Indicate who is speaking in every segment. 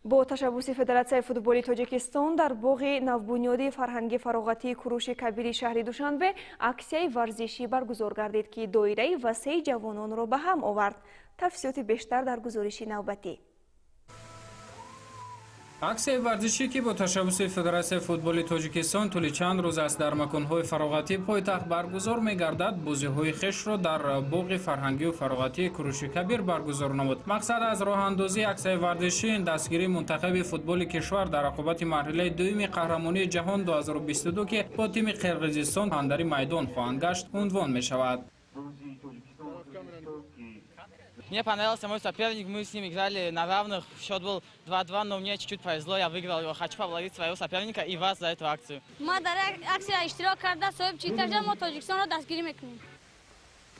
Speaker 1: Бо ташаббуси Федератсияи футболи Тоҷикистон дар боғи навбунёди фарҳанги фароғатии Куруши Кабири шаҳри Душанбе аксияи варзишӣ баргузор гардид, ки доираи васеи ҷавононро ба ҳам овард. Тафсилоти бештар дар гузориши навбатӣ.
Speaker 2: Аксияи варзишӣ, ки бо ташаббуси Федератсияи футболи Тоҷикистон тӯли чанд рӯз аст дар маконҳои фароғатии пойтахт баргузор мегардад, бозиҳои хешро дар боғи фарҳангию фароғатии Куруши Кабир баргузор намуд. Мақсад аз роҳандозии аксияи варзишӣ дастгирии мунтахаби футболи кишвар дар рақобати марҳилаи дуюми қаҳрамонии ҷаҳон 2022, ки бо тими Қирғизистон андари майдон хоҳанд гашт, унвон мешавад.
Speaker 3: Мне понравился мой соперник, мы с ним играли на равных, счет был 2-2, но мне чуть-чуть повезло, я выиграл его. Хочу поблагодарить своего соперника и вас за эту акцию.
Speaker 4: Ма дар аксия иштирок карда, соҳиб чита шуда, мо Тоҷикистонро дастгирӣ мекунем.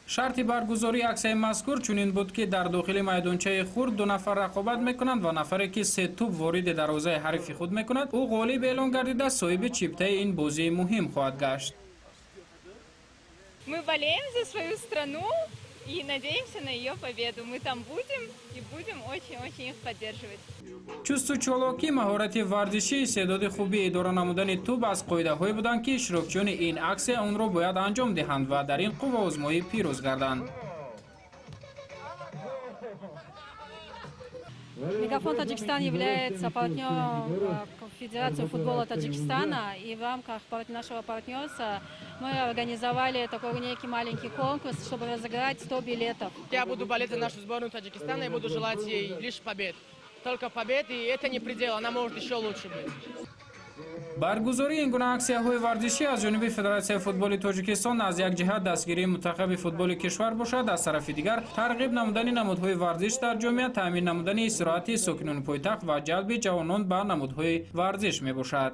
Speaker 2: Шарти баргузории аксияи мазкур чунин буд, ки дар дохили майдончаи хурд ду нафар рақобат мекунанд ва нафаре, ки се тӯб вориди дарвозаи ҳарифи худ мекунад, ӯ ғолиб эълон гардида, соҳиби чиптаи ин бозии муҳим хоҳад гашт.
Speaker 5: Мы болеем за свою страну и надеемся на ее победу. Мы там будем и будем очень-очень их поддерживать.
Speaker 2: Чусту чолокӣ, маҳорати варзишӣ, истеъдоди хуби идора намудани тӯб аз қоидаҳое буданд, ки иштирокчиёни ин аксия онро бояд анҷом диҳанд ва дар ин қувваозмоӣ пирӯз гарданд.
Speaker 6: Мегафон Таджикистан является партнером Федерации футбола Таджикистана, и в рамках нашего партнерства мы организовали такой некий маленький конкурс, чтобы разыграть 100 билетов.
Speaker 3: Я буду болеть за нашу сборную Таджикистана и буду желать ей лишь побед. Только побед, и это не предел, она может еще лучше быть.
Speaker 2: Баргузории ин гуна аксияҳои варзишӣ аз ҷониби Федератсияи футболи Тоҷикистон аз як ҷиҳат дастгирии мунтахаби футболи кишвар бошад, аз тарафи дигар тарғиб намудани намудҳои варзиш дар ҷомеа, таъмин намудани истироҳати сокинони пойтахт ва ҷалби ҷавонон ба намудҳои варзиш мебошад.